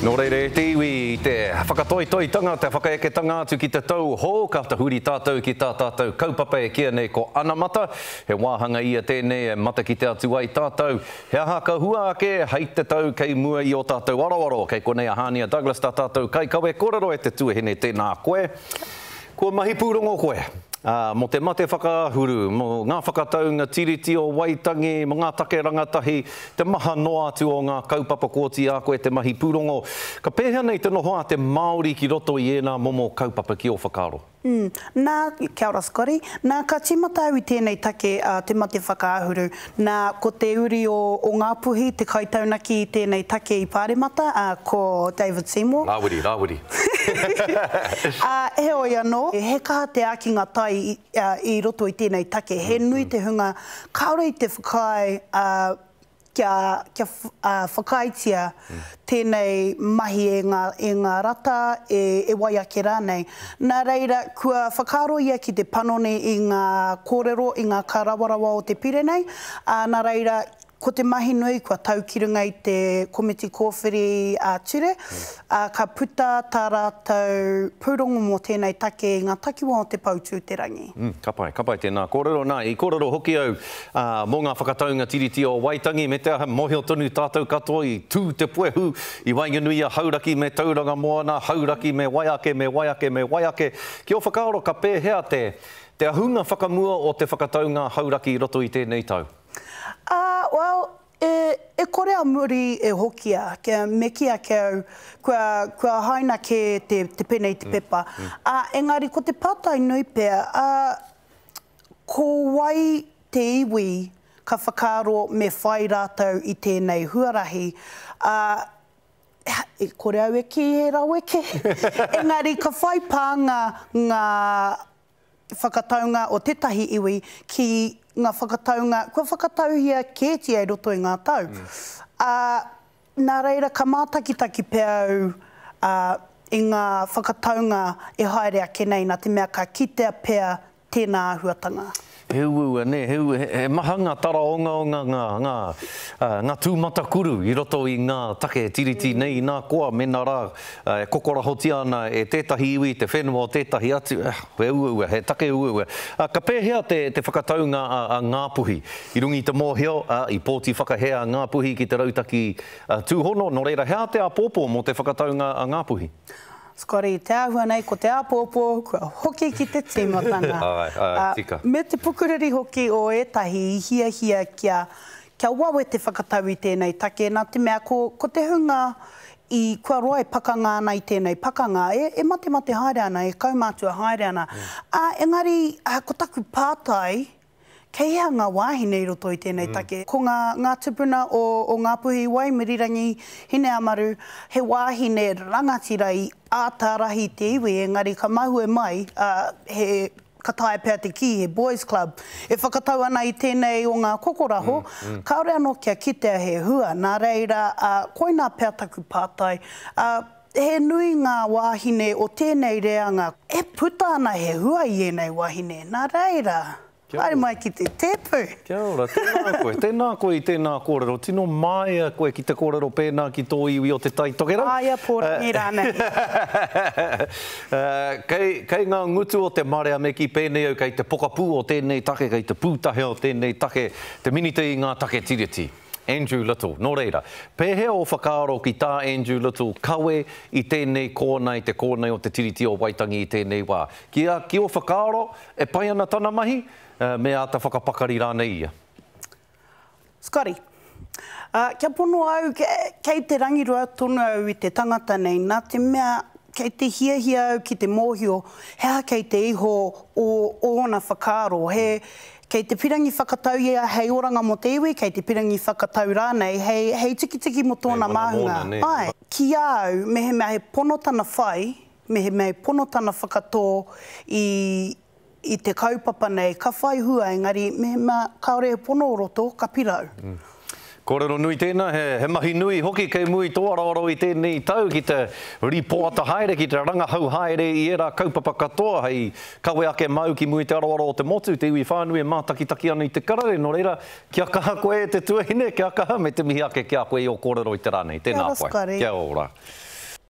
Nō reira e te iwi, i te whakatoitoitanga, te whakaeketanga atu ki te tau hou, ka tahuri tātou ki tā tātou kaupapa e kīia nei ko Anamata. He wāhanga ia tēnei e matakite atu ai tātou he aha ka hua ake hei te tau kei mua i ō tātou aroaro. Kei konei a Hānia Douglas tā tātou kaikawe kōrero e te tuahine tēnā koe. Kua mahi pūrongo koe, ā, mō te mate whakaahuru, mō ngā whakataunga Tiriti o Waitangi, mō ngā take rangatahi, te maha noa atu o ngā kaupapa kua oti i a koe te mahi pūrongo. Ka pēhea nei te noho a te Māori ki roto i ēnā momo kaupapa ki ō whakaaro? Mm. Nā, kia ora Scotty. Nā, ka tīmata au i tēnei take a te mate whakaahuru. Nā, ko te uri o, o Ngāpuhi te kaitaunaki i tēnei take i Pāremata, ā, ko David Seymour. Rāwiri, Rāwiri. Ā, heoi anō, he kaha te ākinga tai i, i roto i tēnei take. He nui te hunga kāore i te whakaae, ā, kia, kia, ā, whakaaetia tēnei mahi e ngā, e ngā rata, e, e wai ake rānei. Nā reira, kua whakaaro ia ki te panoni i ngā kōrero, i ngā kārawarawa o te pire nei, ā, nā reira, ko te mahi nui kua tau ki runga i te Komiti Kōwhiri ā-Ture, ā, ka puta tā rātou pūrongo mō tēnei take i ngā takiwā o te Poutū-te-rangi. Mm, ka pai, ka pai tēnā kōrero. Nā, i kōrero hoki au, ā, mō ngā whakataunga Tiriti o Waitangi, me te aha, mōhio tonu tātou katoa i tū te puehu i waenganui i a Hauraki me Tauranga Moana, Hauraki me wai ake, me wai ake, me wai ake. Ki ō whakaaro ka pēhea te, te ahunga whakamua o te whakataunga Hauraki i roto i tēnei tau? Ā, well, e, e kore a muri e hokia, kia, me kī ake au, kua, kua haina kē te, te pene i te pepa. Ā, engari ko te pātai nui pea, ā, ko wai te iwi ka whakaaro me whai rātou i tēnei huarahi, ā, e kore au e kī he raweke, engari ka whai pānga ngā whakataunga o tētahi iwi ki ngā whakataunga kua whakatauhia kētia i roto i ngā tau. Ā, nā reira ka mātakitaki pea au, ā, i ngā whakataunga e haere ake nei nā te mea ka kitea pea tēnā āhuatanga. He uaua, nē, he uaua, he maha ngā taraongaonga, ngā, ngā, ngā tūmatakuru i roto i ngā take Tiriti nei, inā koa, mēnā rā e kokorahotia ana e tētahi iwi te whenua o tētahi atu, he uaua, he take uaua. Ka pēhea te, te whakataunga a, a Ngāpuhi? I runga i te mōhio, i pōti whakahē a Ngāpuhi ki te rautaki tūhono, nō reira, he aha te āpōpō mō te whakataunga a Ngāpuhi? Scotty, te āhua nei ko te āpōpō kua hoki ki te tīmatanga. Āe, āe, tika. Me te pukuriri hoki o ētahi i hiahia kia, kia wawe te whakatau i tēnei take, nā te mea ko, ko te hunga i, kua roa e pakanga ana i tēnei pakanga, e, e matemate haere ana, e kaumātua haere ana. Ā, engari, ko taku pātai, Kei hea ngā wāhine i roto i tēnei take? Ko ngā, ngā tupuna o, o Ngāpuhi, Waimirirangi, Hineamaru, he wāhine rangatira i āta rahi te iwi, engari ka mahue mai, ā, he, ka taea pea te kī, he boys club e whakatau ana i tēnei o ngā kokoraho, kāore anō kia kitea he hua. Nā reira, ā, koinā pea taku pātai, ā, he nui ngā wāhine o tēnei reanga e puta ana he hua i ēnei wāhine, nā reira, haere mai ki te tēpu. Kia ora, tēnā koe, tēnā koe i tēnā kōrero, tino māia koe ki te kōrero pēnā ki tō iwi o Te Tai Tokerau. Māia pōrangi rānei. Kei, kei ngā ngutu o te marea me kī pēnei au kei te pokapū o tēnei take, kei te pūtahe o tēnei take, te Minita i ngā take Tiriti. Andrew Little. Nō reira, pēhea ō whakaaro ki tā Andrew Little kawe i tēnei kōnae, te kōnae o te Tiriti o Waitangi i tēnei wā? Ki a, ki ō whakaaro, e pai ana tana mahi, me āta whakapakari rānei ia? Scotty, Kia pono au, kei te rangirua tonu au i te tangata nei, nā te mea kei te hiahia au ki te mōhio he aha kei te iho o ōna whakaaro, he, Kei te pirangi whakatau ia hei oranga mō te iwi, kei te pirangi whakatau rānei hei, hei tikitiki mō tōna māhunga. Āe. Ki a au, mehemea he pono tana whai, mehemea he pono tana whakatō i, i te kaupapa nei, ka whai hua, engari mehemea kāore he pono o roto, ka pirau. Kōrero nui tēnā, he, he mahi nui hoki kei mua i tō aroaro i tēnei tau ki te rīpoata haere, ki te rangahau haere i ērā kaupapa katoa hei kawe ake māu ki mua i te aroaro o te motu, te iwi whānui e mātakitaki ana i te karere. Nō reira, kia kaha koe e te tuahine, kia kaha me te mihi ake ki a koe i ō kōrero i te rā nei. Tēnā koe. Kia ora. Kia ora.